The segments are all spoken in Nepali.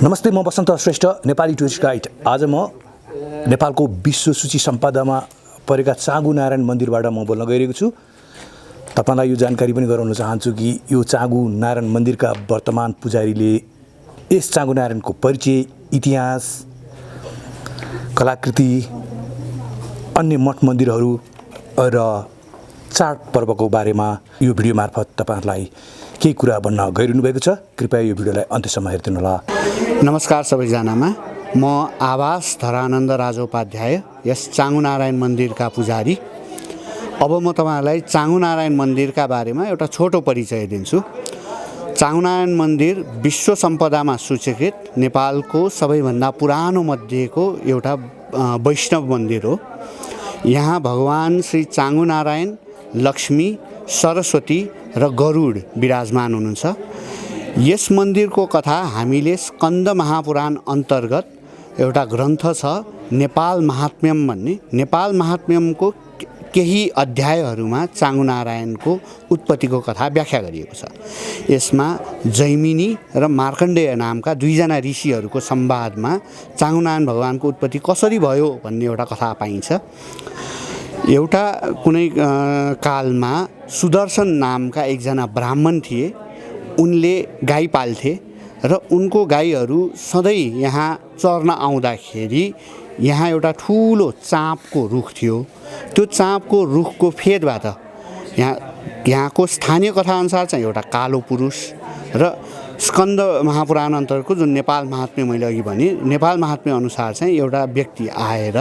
नमस्ते, म बसन्त श्रेष्ठ, नेपाली टुरिस्ट गाइड। आज म नेपालको विश्व सूची सम्पदामा परेका चाँगु नारायण मन्दिरबाट म बोल्न गइरहेको छु। तपाईलाई यो जानकारी पनि गराउन चाहन्छु कि यो चाँगु नारायण मन्दिरका वर्तमान पुजारीले यस चाँगु नारायणको परिचय, इतिहास, कलाकृति, अन्य मठ मन्दिरहरू र चाड पर्वको बारेमा यो भिडियो मार्फत तपाईहरुलाई केही कुरा भन्न गइरहनु भएको छ। कृपया यो भिडियोलाई अन्त्यसम्म हेरिदिनु होला। नमस्कार सबैजनामा, म आवास धरानन्द राजोपाध्याय, यस चाँगु नारायण मन्दिरका पुजारी। अब म तपाईहरुलाई चाँगु नारायण मन्दिरका बारेमा एउटा छोटो परिचय दिन्छु। चाँगु नारायण मन्दिर विश्व सम्पदामा सूचीकृत नेपालको सबैभन्दा पुरानो मध्येको एउटा वैष्णव मन्दिर हो। यहाँ भगवान श्री चाँगु नारायण, लक्ष्मी, सरस्वती र गरुड विराजमान हुनुहुन्छ। यस मन्दिरको कथा हामीले स्कन्द महापुराण अन्तर्गत एउटा ग्रन्थ छ, नेपाल महात्म्यम भन्ने। नेपाल महात्म्यमको केही अध्यायहरूमा चाँगु नारायणको उत्पत्तिको कथा व्याख्या गरिएको छ। यसमा जैमिनी र मार्कण्डेय नामका दुईजना ऋषिहरूको संवादमा चाँगु नारायण भगवानको उत्पत्ति कसरी भयो भन्ने एउटा कथा पाइन्छ। एउटा कुनै कालमा सुदर्शन नामका एकजना ब्राह्मण थिए। उनले गाई पाल्थे र उनको गाईहरू सधैँ यहाँ चर्न आउँदाखेरि यहाँ एउटा ठुलो चाँपको रुख थियो। त्यो चाँपको रुखको फेदबाट यहाँको स्थानीय कथाअनुसार चाहिँ एउटा कालो पुरुष र स्कन्द महापुराण अन्तर्गतको जुन नेपाल महात्म्य मैले अघि भने, नेपाल महात्म्य अनुसार चाहिँ एउटा व्यक्ति आएर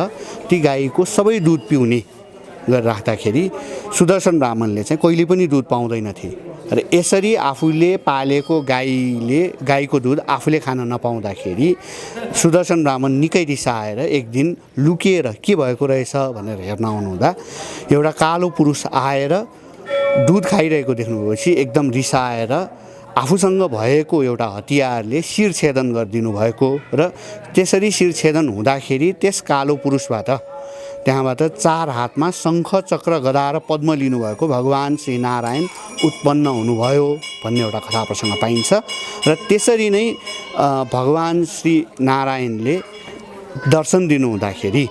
ती गाईको सबै दुध पिउने गरेर राख्दाखेरि सुदर्शन ब्राह्मणले चाहिँ कहिले पनि दुध पाउँदैनथे र यसरी आफूले पालेको गाईको दुध आफूले खान नपाउँदाखेरि सुदर्शन ब्राह्मण निकै रिसाएर एक दिन लुकेर के भएको रहेछ भनेर हेर्न आउनुहुँदा एउटा कालो पुरुष आएर दुध खाइरहेको देख्नुभएपछि एकदम रिसाएर आफूसँग भएको एउटा हतियारले शिर छेदन गरिदिनु भएको र त्यसरी शिर छेदन हुँदाखेरि त्यस कालो पुरुषबाट त्यहाँबाट 4 हातमा शङ्ख, चक्र, गदा र पद्म लिनुभएको भगवान श्री नारायण उत्पन्न हुनुभयो भन्ने एउटा कथा प्रसङ्ग पाइन्छ। र त्यसरी नै भगवान श्री नारायणले दर्शन दिनुहुँदाखेरि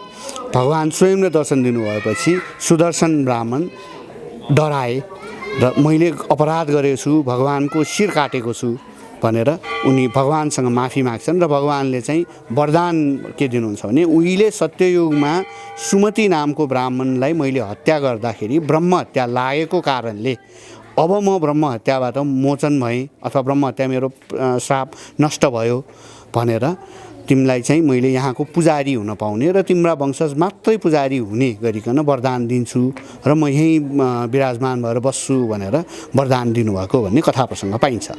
भगवान स्वयंले दर्शन दिनुभएपछि सुदर्शन ब्राह्मण डराए र मैले अपराध गरेको छु, भगवानको शिर काटेको छु भनेर उनी भगवानसँग माफी माग्छन् र भगवानले चाहिँ वरदान के दिनुहुन्छ भने, उहिले सत्ययुगमा सुमति नामको ब्राह्मणलाई मैले हत्या गर्दाखेरि ब्रह्म हत्या लागेको कारणले अब म ब्रह्म हत्याबाट मोचन भएँ अथवा ब्रह्म हत्या मेरो श्राप नष्ट भयो भनेर तिमीलाई चाहिँ मैले यहाँको पुजारी हुन पाउने र तिम्रा वंशज मात्रै पुजारी हुने गरिकन वरदान दिन्छु र म यहीँ विराजमान भएर बस्छु भनेर वरदान दिनुभएको भन्ने कथा प्रसङ्ग पाइन्छ।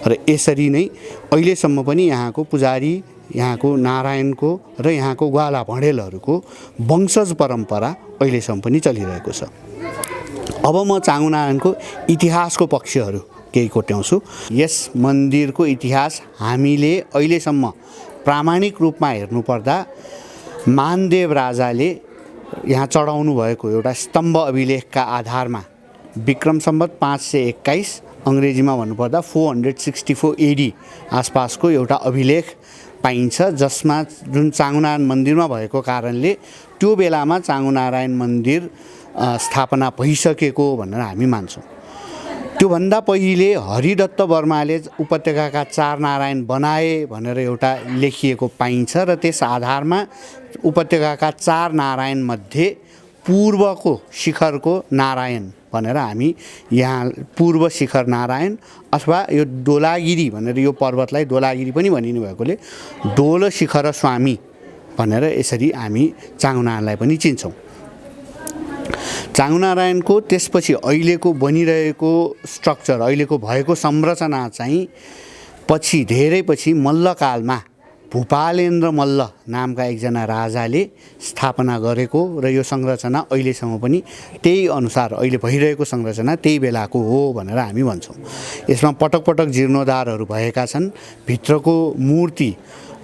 र यसरी नै अहिलेसम्म पनि यहाँको पुजारी, यहाँको नारायणको र यहाँको ग्वाला भँडेलहरूको वंशज परम्परा अहिलेसम्म पनि चलिरहेको छ। अब म चाँगु नारायणको इतिहासको पक्षहरू केही कोट्याउँछु। यस मन्दिरको इतिहास हामीले अहिलेसम्म प्रामाणिक रूपमा हेर्नुपर्दा मानदेव राजाले यहाँ चढाउनु भएको एउटा स्तम्भ अभिलेखका आधारमा विक्रम सम्वत 521 अङ्ग्रेजीमा भन्नुपर्दा 464 AD आसपासको एउटा अभिलेख पाइन्छ, जसमा जुन चाँगु नारायण मन्दिरमा भएको कारणले त्यो बेलामा चाँगु नारायण मन्दिर स्थापना भइसकेको भनेर हामी मान्छौँ। त्योभन्दा पहिले हरिदत्त वर्माले उपत्यकाका 4 नारायण बनाए भनेर एउटा लेखिएको पाइन्छ र त्यस आधारमा उपत्यकाका 4 नारायण मध्ये पूर्वको शिखरको नारायण भनेर हामी यहाँ पूर्व शिखर नारायण अथवा यो दोलागिरी भनेर यो पर्वतलाई दोलागिरी पनि भनिने भएकोले दोल शिखर स्वामी भनेर यसरी हामी चाँगु नारायणलाई पनि चिन्छौँ। चाँगु नारायणको त्यसपछि अहिलेको बनिरहेको स्ट्रक्चर, अहिलेको भएको संरचना चाहिँ धेरै पछि मल्लकालमा भूपालेन्द्र मल्ल नामका एकजना राजाले स्थापना गरेको र यो संरचना अहिलेसम्म पनि त्यही अनुसार अहिले भइरहेको संरचना त्यही बेलाको हो भनेर हामी भन्छौँ। यसमा पटक पटक जीर्णोद्धारहरू भएका छन्। भित्रको मूर्ति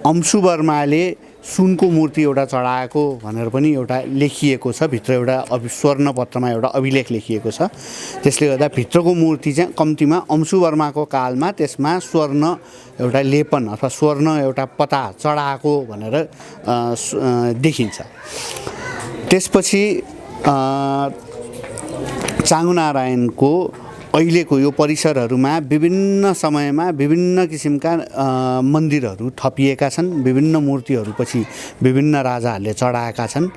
अंशु वर्माले सुनको मूर्ति एउटा चढाएको भनेर पनि एउटा लेखिएको छ। भित्र एउटा स्वर्णपत्रमा एउटा अभिलेख लेखिएको छ। त्यसले गर्दा भित्रको मूर्ति चाहिँ कम्तीमा अंशुवर्माको कालमा त्यसमा स्वर्ण एउटा लेपन अथवा स्वर्ण एउटा पता चढाएको भनेर देखिन्छ। त्यसपछि चाँगुनारायणको अहिलेको यो परिसरहरूमा विभिन्न समयमा विभिन्न किसिमका मन्दिरहरू थपिएका छन्। विभिन्न मूर्तिहरू पछि विभिन्न राजाहरूले चढाएका छन्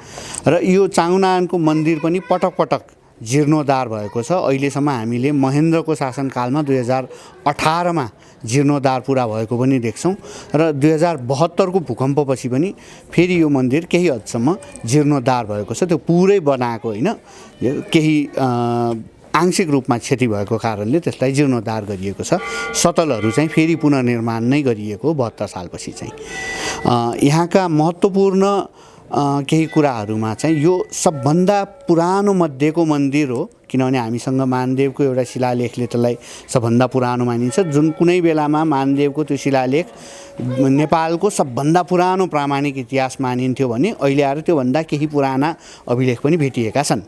र यो चाँगुनारायणको मन्दिर पनि पटक पटक जीर्णोद्धार भएको छ। अहिलेसम्म हामीले महेन्द्रको शासनकालमा 2018मा जीर्णोद्धार पुरा भएको पनि देख्छौँ र 2072को भूकम्पपछि पनि फेरि यो मन्दिर केही हदसम्म जीर्णोद्धार भएको छ। त्यो पुरै बनाएको होइन, केही आंशिक रूपमा क्षति भएको कारणले त्यसलाई जीर्णोद्धार गरिएको छ। सतलहरू चाहिँ फेरि पुनर्निर्माण नै गरिएको 72 सालपछि चाहिँ। यहाँका महत्त्वपूर्ण केही कुराहरूमा चाहिँ यो सबभन्दा पुरानो मध्येको मन्दिर हो, किनभने हामीसँग मानदेवको एउटा शिलालेखले त्यसलाई सबभन्दा पुरानो मानिन्छ। जुन कुनै बेलामा मानदेवको त्यो शिलालेख नेपालको सबभन्दा पुरानो प्रामाणिक इतिहास मानिन्थ्यो भने अहिले आएर त्योभन्दा केही पुराना अभिलेख पनि भेटिएका छन्।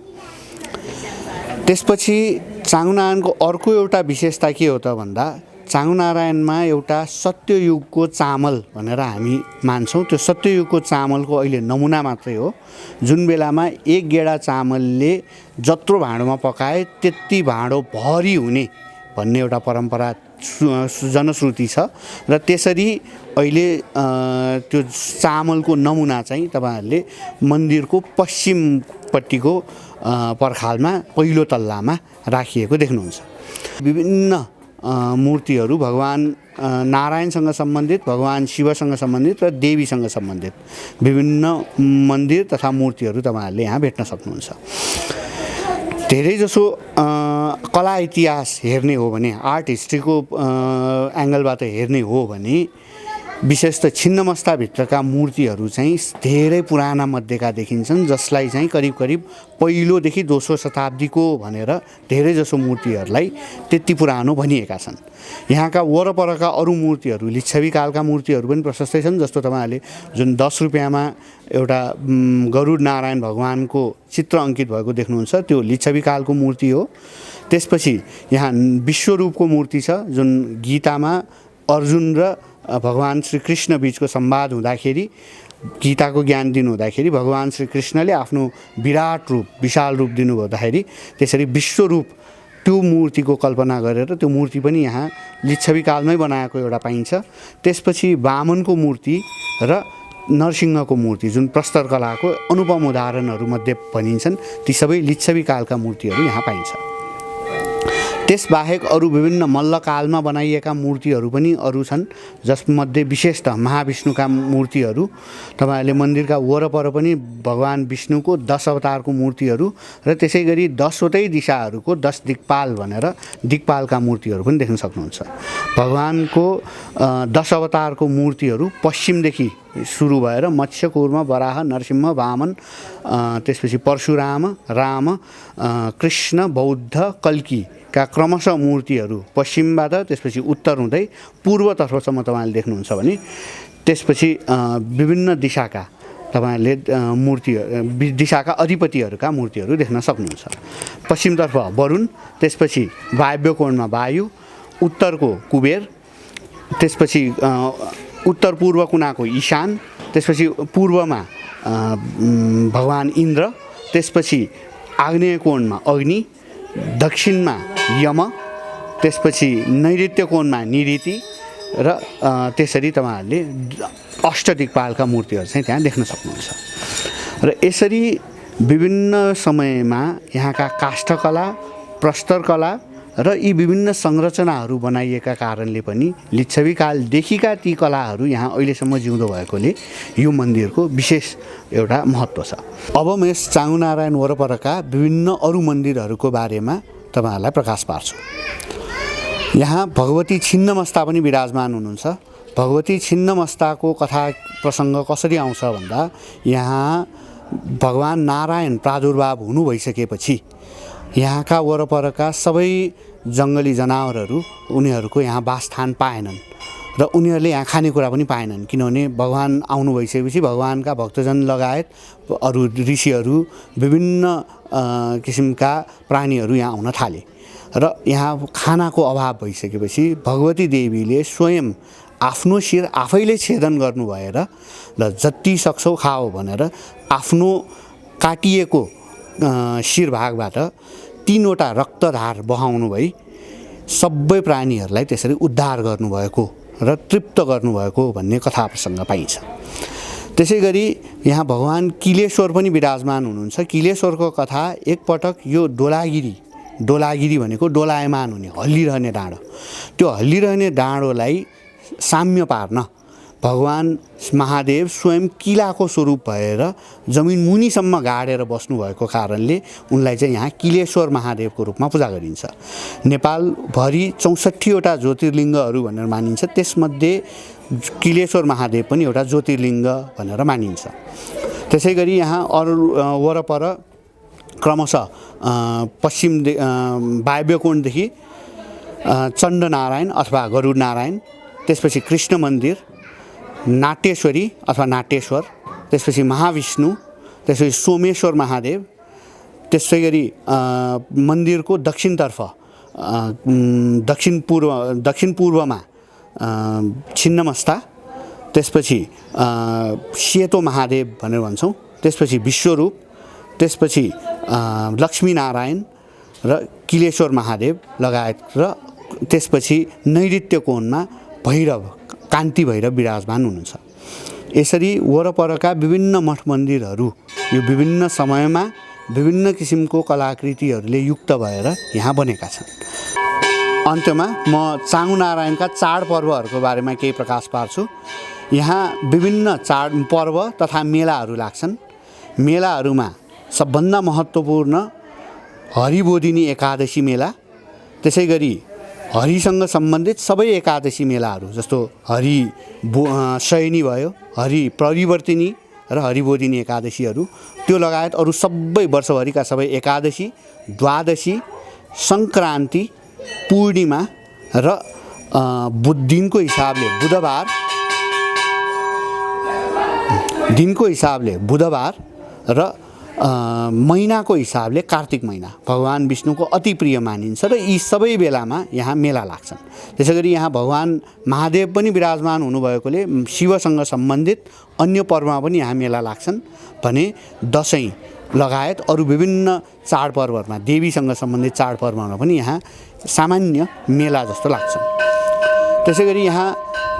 त्यसपछि चाँगुनारायणको अर्को एउटा विशेषता के हो त भन्दा चाँगुनारायणमा एउटा सत्ययुगको चामल भनेर हामी मान्छौँ। त्यो सत्ययुगको चामलको अहिले नमुना मात्रै हो। जुन बेलामा एक गेडा चामलले जत्रो भाँडोमा पकाए त्यति भाँडो भरि हुने भन्ने एउटा परम्परा जनश्रुति छ र त्यसरी अहिले त्यो चामलको नमुना चाहिँ तपाईँहरूले मन्दिरको पश्चिमपट्टिको पर्खालमा पहिलो तल्लामा राखिएको देख्नुहुन्छ। विभिन्न मूर्तिहरू भगवान नारायणसँग सम्बन्धित, भगवान शिवसँग सम्बन्धित र देवीसँग सम्बन्धित विभिन्न मन्दिर तथा मूर्तिहरू तपाईँहरूले यहाँ भेट्न सक्नुहुन्छ। धेरैजसो कला इतिहास हेर्ने हो भने, आर्ट हिस्ट्रीको एङ्गलबाट हेर्ने हो भने विशेष त छिन्नमस्ताभित्रका मूर्तिहरू चाहिँ धेरै पुराना मध्येका देखिन्छन्, जसलाई चाहिँ करिब करिब पहिलोदेखि दोस्रो शताब्दीको भनेर धेरैजसो मूर्तिहरूलाई त्यति पुरानो भनिएका छन्। यहाँका वरपरका अरू मूर्तिहरू लिच्छवी कालका मूर्तिहरू पनि प्रशस्तै छन्। जस्तो तपाईँहरूले जुन 10 रुपियाँमा एउटा गरुड नारायण भगवानको चित्र अङ्कित भएको देख्नुहुन्छ, त्यो लिच्छवी कालको मूर्ति हो। त्यसपछि यहाँ विश्वरूपको मूर्ति छ, जुन गीतामा अर्जुन र भगवान श्रीकृष्ण बीचको संवाद हुँदाखेरि गीताको ज्ञान दिनु हुँदाखेरि भगवान श्रीकृष्णले आफ्नो विराट रूप विशाल रूप दिनुभउँदाखेरि त्यसरी विश्वरूप त्यो मूर्तिको कल्पना गरेर त्यो मूर्ति पनि यहाँ लिच्छवी कालमै बनाएको एउटा पाइन्छ। त्यसपछि वामनको मूर्ति र नरसिंहको मूर्ति जुन प्रस्तर कलाको अनुपम उदाहरणहरूमध्ये भनिन्छन्, ती सबै लिच्छवी कालका मूर्तिहरू यहाँ पाइन्छ। त्यसबाहेक अरू विभिन्न मल्लकालमा बनाइएका मूर्तिहरू पनि अरू छन्, जसमध्ये विशेषतः महाविष्णुका मूर्तिहरू तपाईँहरूले मन्दिरका वरपर पनि भगवान विष्णुको 10 अवतारको मूर्तिहरू र त्यसै गरी 10वटै दिशाहरूको 10 दिक्पाल भनेर दिक्पालका मूर्तिहरू पनि देख्न सक्नुहुन्छ। भगवानको 10 अवतारको मूर्तिहरू पश्चिमदेखि सुरु भएर मत्स्य, कुर्म, वराह, नरसिंह, वामन, त्यसपछि परशुराम, राम, कृष्ण, बौद्ध, कल्की का क्रमशः मूर्तिहरू पश्चिमबाट त्यसपछि उत्तर हुँदै पूर्वतर्फसम्म तपाईँले देख्नुहुन्छ भने त्यसपछि विभिन्न दिशाका तपाईँहरूले मूर्ति दिशाका अधिपतिहरूका मूर्तिहरू देख्न सक्नुहुन्छ। पश्चिमतर्फ वरुण, त्यसपछि वायव्य कोणमा वायु, उत्तरको कुबेर, त्यसपछि उत्तर पूर्व कुनाको ईशान, त्यसपछि पूर्वमा भगवान इन्द्र, त्यसपछि आग्नेय कोणमा अग्नि, दक्षिणमा यम, त्यसपछि नैऋत्य कोणमा निऋति र त्यसरी तपाईँहरूले अष्टदिक्पालका मूर्तिहरू चाहिँ त्यहाँ देख्न सक्नुहुन्छ। र यसरी विभिन्न समयमा यहाँका काष्ठकला, प्रस्तरकला र यी विभिन्न संरचनाहरू बनाइएका कारणले पनि लिच्छवी कालदेखिका ती कलाहरू यहाँ अहिलेसम्म जिउँदो भएकोले यो मन्दिरको विशेष एउटा महत्त्व छ। अब म यस चाँगुनारायण वरपरका विभिन्न अरू मन्दिरहरूको बारेमा तपाईँहरूलाई प्रकाश पार्छु। यहाँ भगवती छिन्नमस्ता पनि विराजमान हुनुहुन्छ। भगवती छिन्नमस्ताको कथा प्रसङ्ग कसरी आउँछ भन्दा यहाँ भगवान नारायण प्रादुर्भाव हुनु भइसकेपछि यहाँका वरपरका सबै जङ्गली जनावरहरू उनीहरूको यहाँ वासस्थान पाएनन् र उनीहरूले यहाँ खानेकुरा पनि पाएनन्, किनभने भगवान आउनु भइसकेपछि भगवानका भक्तजन लगायत अरू ऋषिहरू विभिन्न किसिमका प्राणीहरू यहाँ आउन थाले र यहाँ खानाको अभाव भइसकेपछि भगवती देवीले स्वयं आफ्नो शिर आफैले छेदन गर्नु भएर ल जति सक्छौ खाओ भनेर आफ्नो काटिएको शिर भागबाट 3वटा रक्तधार बहाउनु भई सबै प्राणीहरूलाई त्यसरी उद्धार गर्नुभएको र तृप्त गर्नुभएको भन्ने कथा प्रसङ्ग पाइन्छ। त्यसै गरी यहाँ भगवान किलेश्वर पनि विराजमान हुनुहुन्छ। किलेश्वरको कथा एकपटक यो डोलागिरी भनेको डोलायमान हुने हल्लिरहने डाँडो, त्यो हल्लिरहने डाँडोलाई साम्य पार्न भगवान महादेव स्वयं किलाको स्वरूप भएर जमिन मुनिसम्म गाडेर बस्नुभएको कारणले उनलाई चाहिँ यहाँ किलेश्वर महादेवको रूपमा पूजा गरिन्छ। नेपालभरि 64वटा ज्योतिर्लिङ्गहरू भनेर मानिन्छ, त्यसमध्ये किलेश्वर महादेव पनि एउटा ज्योतिर्लिङ्ग भनेर मानिन्छ। त्यसै गरी यहाँ अरू वरपर क्रमशः पश्चिम वायव्यकोणदेखि चण्डनारायण अथवा गरुड नारायण, त्यसपछि कृष्ण मन्दिर, नाट्येश्वरी अथवा नाट्येश्वर, त्यसपछि महाविष्णु, त्यसपछि सोमेश्वर महादेव, त्यसै गरी मन्दिरको दक्षिणतर्फ दक्षिण पूर्वमा छिन्नमस्ता, त्यसपछि सेतो महादेव भनेर भन्छौँ, त्यसपछि विश्वरूप, त्यसपछि लक्ष्मीनारायण र किलेश्वर महादेव लगायत र त्यसपछि नैऋत्य कोणमा भैरव, कान्ति भैरव विराजमान हुनुहुन्छ। यसरी वरपरका विभिन्न मठ मन्दिरहरू यो विभिन्न समयमा विभिन्न किसिमको कलाकृतिहरूले युक्त भएर यहाँ बनेका छन्। अन्त्यमा म चाँगुनारायणका चाडपर्वहरूको बारेमा केही प्रकाश पार्छु। यहाँ विभिन्न चाडपर्व तथा मेलाहरू लाग्छन्। मेलाहरूमा सबभन्दा महत्त्वपूर्ण हरिबोधिनी एकादशी मेला, त्यसै गरी हरिसँग सम्बन्धित सबै एकादशी मेलाहरू जस्तो शयनी भयो, हरि परिवर्तिनी र हरिबोधिनी एकादशीहरू, त्यो लगायत अरू सबै वर्षभरिका सबै एकादशी, द्वादशी, सङ्क्रान्ति, पूर्णिमा र दिनको हिसाबले बुधबार र महिनाको हिसाबले कार्तिक महिना भगवान विष्णुको अति प्रिय मानिन्छ र यी सबै बेलामा यहाँ मेला लाग्छन्। त्यसै गरी यहाँ भगवान महादेव पनि विराजमान हुनुभएकोले शिवसँग सम्बन्धित अन्य पर्वमा पनि यहाँ मेला लाग्छन् भने दसैँ लगायत अरू विभिन्न चाडपर्वहरूमा देवीसँग सम्बन्धित चाडपर्वमा पनि यहाँ सामान्य मेला जस्तो लाग्छ। त्यसै गरी यहाँ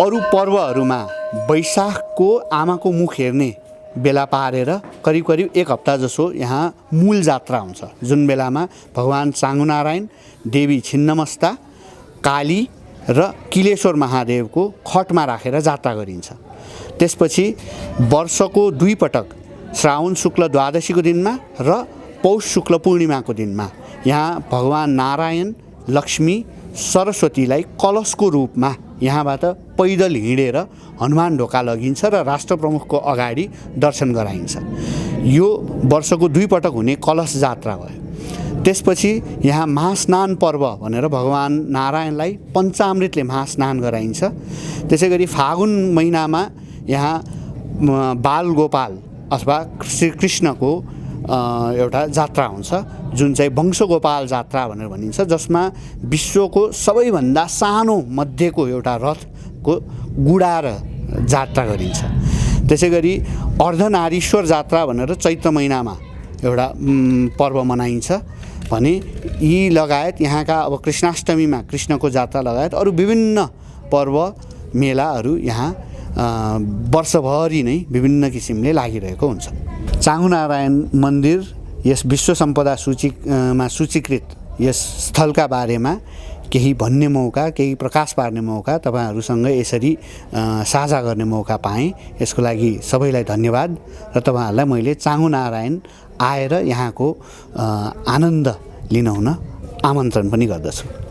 अरू पर्वहरूमा वैशाखको आमाको मुख हेर्ने बेला पारेर करिब 1 हप्ता जसो यहाँ मूल जात्रा हुन्छ, जुन बेलामा भगवान चाँगुनारायण, देवी छिन्नमस्ता, काली र किलेश्वर महादेवको खटमा राखेर जात्रा गरिन्छ। त्यसपछि वर्षको 2 पटक श्रावण शुक्ल द्वादशीको दिनमा र पौष शुक्ल पूर्णिमाको दिनमा यहाँ भगवान नारायण, लक्ष्मी, सरस्वतीलाई कलशको रूपमा यहाँबाट पैदल हिँडेर हनुमान ढोका लगिन्छ र राष्ट्रप्रमुखको अगाडि दर्शन गराइन्छ। यो वर्षको 2 पटक हुने कलश जात्रा भयो। त्यसपछि यहाँ महास्नान पर्व भनेर भगवान नारायणलाई पञ्चामृतले महास्नान गराइन्छ। त्यसै गरी फागुन महिनामा यहाँ बालगोपाल अथवा श्रीकृष्णको एउटा जात्रा हुन्छ, जुन चाहिँ वंशगोपाल जात्रा भनेर भनिन्छ, जसमा विश्वको सबैभन्दा सानो मध्येको एउटा रथको गुडाएर जात्रा गरिन्छ। त्यसै गरी अर्धनारीश्वर जात्रा भनेर चैत्र महिनामा एउटा पर्व मनाइन्छ भने यी लगायत यहाँका अब कृष्णाष्टमीमा कृष्णको जात्रा लगायत अरू विभिन्न पर्व मेलाहरू यहाँ वर्षभरि नै विभिन्न किसिमले लागिरहेको हुन्छ। चाँगुनारायण मन्दिर यस विश्व सम्पदा सूचीमा सूचीकृत यस स्थलका बारेमा केही भन्ने मौका, केही प्रकाश पार्ने मौका तपाईहरुसँग यसरी साझा गर्ने मौका पाएँ। यसको लागि सबैलाई धन्यवाद र तपाईहरुलाई मैले चाँगुनारायण आएर यहाँको आनन्द लिन हुन आमन्त्रण पनि गर्दछु।